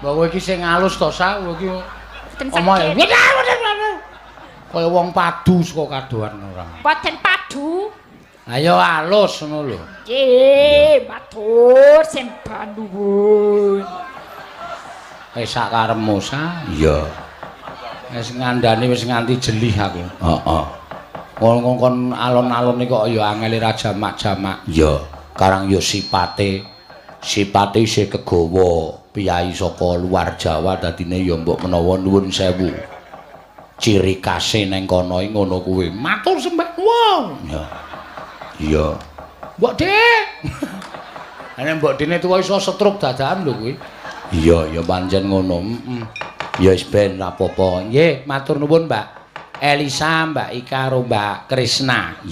Mbok kowe iki sing alus to, Sa? Kowe iki Mboten omahe. saged. Kaya wong padu saka kadohan ora. Mboten padu. Ayo alus ngono lho. Nggih, matur sembah nuwun. Wis sak karepmu, Sa. Iya. Wis ngandani wis nganti jelih aku. Heeh. Wong kon alon-alon iki kok ya angele ra jamak-jamak. Iya. Karang ya sipate sipate isih kegawa piyayi saka luar Jawa, dadine ya mbok menawa nuwun sewu. Ciri khase neng kono iki ngono kuwi. Matur sembah nuwun. Ya. Iya. Mbok Dik. Nek mbok Dine tuwa iso setruk dadakan lho kuwi. Iya, ya pancen ngono. Heeh. Ya wis ben ra apa-apa. Nggih, matur nuwun Mbak Elisa, Mbak Ika karo Mbak Krisna. Iya.